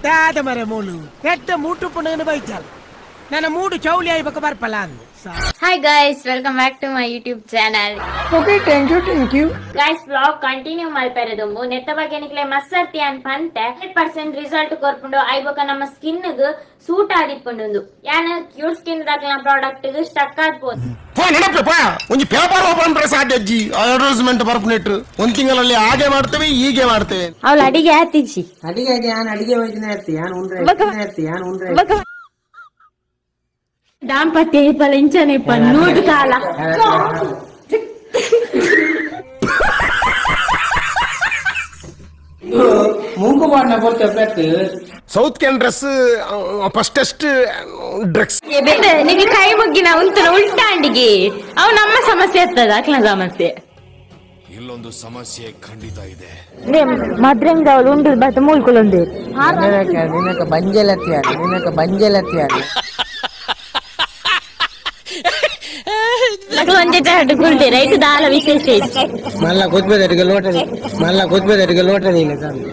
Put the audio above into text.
ದಾದ ಮರೆ ಮೂಲು ಎಟ್ಟ ಮೂಟು ಪುಣ್ಣನ ಬೈಚಾಲ್ ನನ್ನ ಮೂಡು ಚೌಲಿ ಆಯ್ಬಕ ಬರ್ಪಲ ಅಂದ್. Hi guys, welcome back to my YouTube channel. Okay, thank you, thank you. Guys, vlog continue ಮಲ್ಪೆರದುಂಬು ನೆತ್ತ ಬಗ್ಗೆ ನಿಕ್ಲೆ ಮಸ್ಸರ್ತಿ ಅನ್ ಪಂತೆ 100% ರಿಸಲ್ಟ್ ಕೊರ್ಪುಂಡು. ಐಬೊಕ ನಮ್ಮ ಸ್ಕಿನ್ ಗ್ ಸೂಟ್ ಆದಿಪ್ಪುಂಡು. ಯಾನ್ ಕ್ಯೂರ್ ಸ್ಕಿನ್ ದಾಕ್ಲನ ಪ್ರಾಡಕ್ಟ್ ಗ್ ಸ್ಟಕ್ ಆದ್ಬೋದು. ನೆನಪು ಒಂಜಿ ಪೇಪರ್ ಓಪನ್ ಪ್ರೆಸ್ ಆಟಜ್ಜಿ ಅಡ್ವರ್ಟೈಸ್ಮೆಂಟ್ ಬರ್ಪುನೆಟ್ ಒಂದ್ ತಿಂಗಳಲ್ಲಿ ಹಾಗೆ ಮಾಡ್ತೇವೆ ಹೀಗೆ ಮಾಡ್ತೇವೆ. ಅವಳು ಅಡಿಗೆ ಆತಿಜಿ ಅಡಿಗೆ ಯಾನ್ ಅಡಿಗೆ ಹೋಯ್ತಿನ ಇರ್ತಿ ಯಾನ್ ಉಂಡ್ರೆ ಇರ್ತಿ ಯಾನ್ ಉಂಡ್ರೆ ದಾಂಪತ್ಯ ಇಪ್ಪಲ ಇಂಚನೆ ಇಪ್ಪ ನೂದು ಕಾಲ ಮೂಗು ಮಾಡ್ನ ಪೊರ್ತು south can dress firstest drugs. ನಿಮಗೆ ಕೈ ಮುಗ್ಗಿನ ಉಂತನ ಉಲ್ಟಾಂಡಿಗೆ ಅವು ನಮ್ಮ ಸಮಸ್ಯೆ ಇರ್ತದ ಅಕ್ಲ ಸಮಸ್ಯೆ. ಇಲ್ಲೊಂದು ಸಮಸ್ಯೆ ಖಂಡಿತ ಇದೆ. ಮದ್ರಂಗ ಅವಳು ಉಂಡು ಬತ್ತ ಮೂಲ್ಕೊಳೊಂದು ನಿನಕ ಬಂಜಲತ್ಯಾನ ನಿನಕ ಬಂಜಲತ್ಯಾನ ಒಂದೇ ಜಾಗ ಕುಲ್ದೆ ರೈಟ್ ದಾಲ ವಿಶೇಷ. ಮಲ್ಲ ಗೊತ್ಬೇದರಿಗೆ ಲೋಟದಿ ಮಲ್ಲ ಗೊತ್ಬೇದರಿಗೆ ಲೋಟದಿ ಇಲ್ಲ ಸ್ವಾಮಿ.